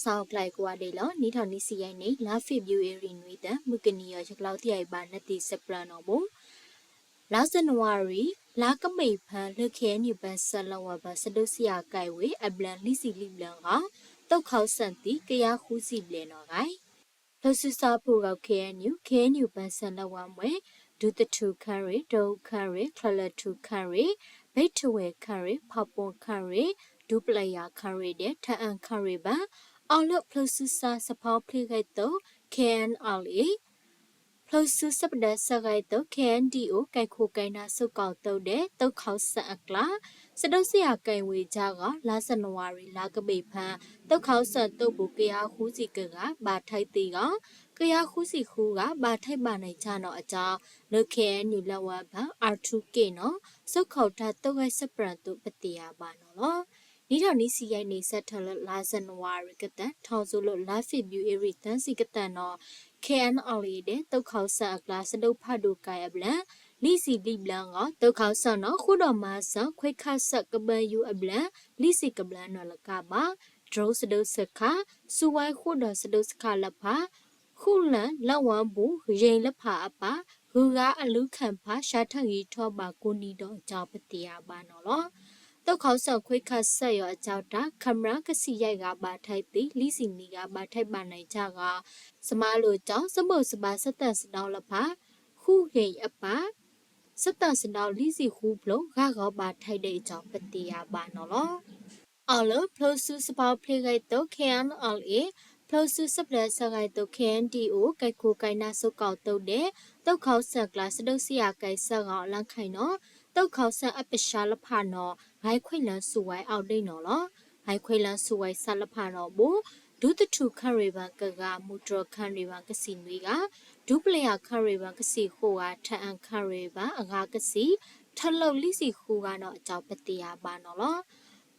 စးအီၤကျါအံၤကိးဂၤဒဲးလီၤ. နံၣ်ထီၣ်နံၣ်ဆံယဲၢ်နံၣ် လါဖ့ၤဘြူၤအ့ရံၤနွံသၢ မုၢ်ကနံၤအံၤ ယကျိးသ့ၣ်အံၤဘၣ်နသ့ၣ်စပျၢၤနီၣ်ဘိ လါစနဝၤရံၤ လါကဘ့ၣ်ဖၢ လၢ KNU ပၢဆှၢလီၤဝဲဘၢ စဒိးစ့ၣ်ယၤကဲဝ့ၤ အဘျၢလံစံးလံဘျၢဂီၢ် သုးခီၣ်စၢၣ်သံ ကယၤဃုဆံဘျဲၣ်နီၣ်ဂၤ ဖျိးစုစးဖုးဂီၢ် KNU, KNU ပၢဆှၢလီၤဝဲမှဲ ဒူသထူခရံာ်, တရူးခရံာ်, ချၢၣ်လၢၢ်ထူခရံာ်, ဘ့းထဝဲၣ်ခရံာ်, ဖီပိၢ်ခရံာ်, ဒူပျဲၢ်ယၤခရံာ်ဒီး ထၢအၣ်ခရံာ်ဘၣ် အီၤလၢဖျိးစုစးစဖီဖျ့ဂဲၤသိး KNLA ဖျိးစုစပဒၢးစဲးဂဲၤသိး KNDO ကဲခိၣ်ကဲနၢ်စိကီၢ်သိးဒီး သုးခီၣ်စၢၣ်အကျါ စဒိးစ့ၣ်ယၤကဲဝ့ၤကၠါဂီၢ် လါစနဝၤရံၤ လါကဘ့ၣ်ဖၢ သုးခီၣ်စၢၣ်သိၣ်ပူၤ ကယၤဃုဆံကဂၤ ဘၣ်ထွဲသံဂီၢ် ကယၤဃုဆံဃုဂၤ ဘၣ်ထွဲဘၣ်နးကၠါနီၣ်အကၠီ လၢ KNU လီၤဝဲဘၢ အၣ်ထူက့ၣ်နီၣ် စိးခိၣ်တၢ်သုးဂဲၤစပျၢၤအသိး ပသ့ၣ်ညါဘၣ်နီၣ်လီၤ. နံၣ်ထီၣ်နံၣ်ဆံယဲၢ်နံၣ် ဆၢထၢၣ်လၢလါစနဝၤရံၤကတၢၢ် ထီၣ်စိၤလၢလါဖ့ၤဘြူၤအ့ရံၤသၢဆံကတၢၢ်နီၣ် KNLA ဒီး သုးခီၣ်စၢၣ်အကျါ စဒိးဖးဒိၣ်ကဲအဘျၢ လံစံးလံဘျၢဂီၢ် သုးခီၣ်စၢၣ်နီၣ် ဃုာ်ဒီးမၤစၢၤ ခွဲခၣ်စၢၣ်ကဘၢယူၤအဘျၢ လံစံးကဘျၢနီၣ်လကါဘၣ် တြိစဒိးစခါ စူဝဲဃုာ်ဒီးစဒိးစခါလၢဖး ဃုလၢၢ်လၢဝါဘူၣ် ယ့လၢဖးအပၢ် ဂုၤဂၤအလုၢ်ခၢၣ်ဖး ဆါထၢၣ်ဂံၢ်ထီၣ်ဘၣ်ကိးနံၤဒီးအကၠီ ပသ့ၣ်ညါဘၣ်နီၣ်လီၤ. သုးခီၣ်စၢၣ်ခွဲခၣ်စၢၣ်ယီၤအကၠီတၢ် ခမရကဆံးယဲၢ်ဂၤဘၣ်ထွဲသံ လံစံးနံၣ်ဂၤဘၣ်ထွဲဘၣ်နးကၠါဂီၢ် စမၤလိာ်ကၠီ စဘိၣ်စဘါ စတၢၣ်စဒီလၢဖး ဃုဂ့ၢ်အပၢ် စတၢၣ်စဒီလံစံးဃုဖျိ ဂၤဂီၤဘၣ်ထွဲဒီးအကၠီ ပသ့ၣ်ညါဘၣ်နီၣ်လီၤ. အီၤလၢဖျိးစုစဖီဖျ့ဂဲၤသိး KNLA ဖျိးစုစပဒၢးစဲးဂဲၤသိး KNDO ကဲခိၣ်ကဲနၢ်စိကီၢ်သိးဒီး သုးခီၣ်စၢၣ်အကျါ စဒိးစ့ၣ်ယၤကဲစၢၣ်ဂီၢ်အလီၢ်ခံနီၣ် သုးခီၣ်စၢၣ်အပဆါလၢဖးနီၣ် ဂဲၤခွဲးလၢစူဝဲအီၤဒ်နီၣ်လီၤ. ဂဲၤခွဲးလၢစူဝဲစးလၢဖးနီၣ်ဘိ ဒူသထူခရံာ်ဘၣ်ကဂၤ မူတြီၢ်ခရံာ်ဘၣ်ကဆံးနွံဂၤ ဒူပျဲၢ်ယၤခရံာ်ဘၣ်ကဆံးဃိးဂၤ ထၢအၣ်ခရံာ်ဘၣ်အဂၤကဆံး ထၢလီၤလံစံးဃုဂၤနီၣ်အကၠီ ပသ့ၣ်ညါဘၣ်နီၣ်လီၤ.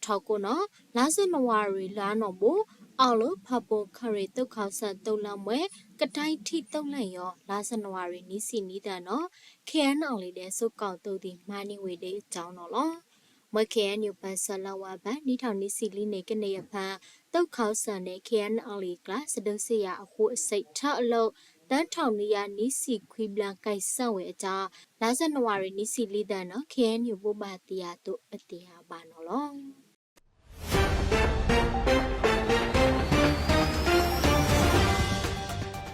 ထီၣ်ကိးနီၣ် လါစနဝၤရံၤလါနီၣ်ဘိ အီၤလၢဖီပိၢ်ခရံာ် သုးခီၣ်စၢၣ်သိးလၢမှဲ ကတၢၢ်ထံၣ်သိးလၢယီၤ လါစနဝၤရံၤနံၣ်ဆံနံၣ်သၢနီၣ် KNLA ဒီးစိကီၢ်သိးသ့ၣ် မၤန့ၢ်ဝဲဒီးအကၠီနီၣ်လီၤ. မ့ၢ် KNU ပၢဆှၢလီၤဝဲဘၢ နံၣ်ထီၣ်နံၣ်ဆံလံန့ၣ် ကန့ၢ်အဖၢ သုးခီၣ်စၢၣ်န့ၣ် KNLA အကျါ စဒိးစ့ၣ်ယၤအဃိအစံး ထၢအလီၢ် သၢထီၣ်နွံယၤနံၣ်ဆံခွံဘျီ ကဲစၢၣ်ဝဲအကၠီ လါစနဝၤရံၤနံၣ်ဆံလံသၢနီၣ် KNU ဘိးဘၣ်သ့ၣ်အသိး ပသ့ၣ်ညါဘၣ်နီၣ်လီၤ.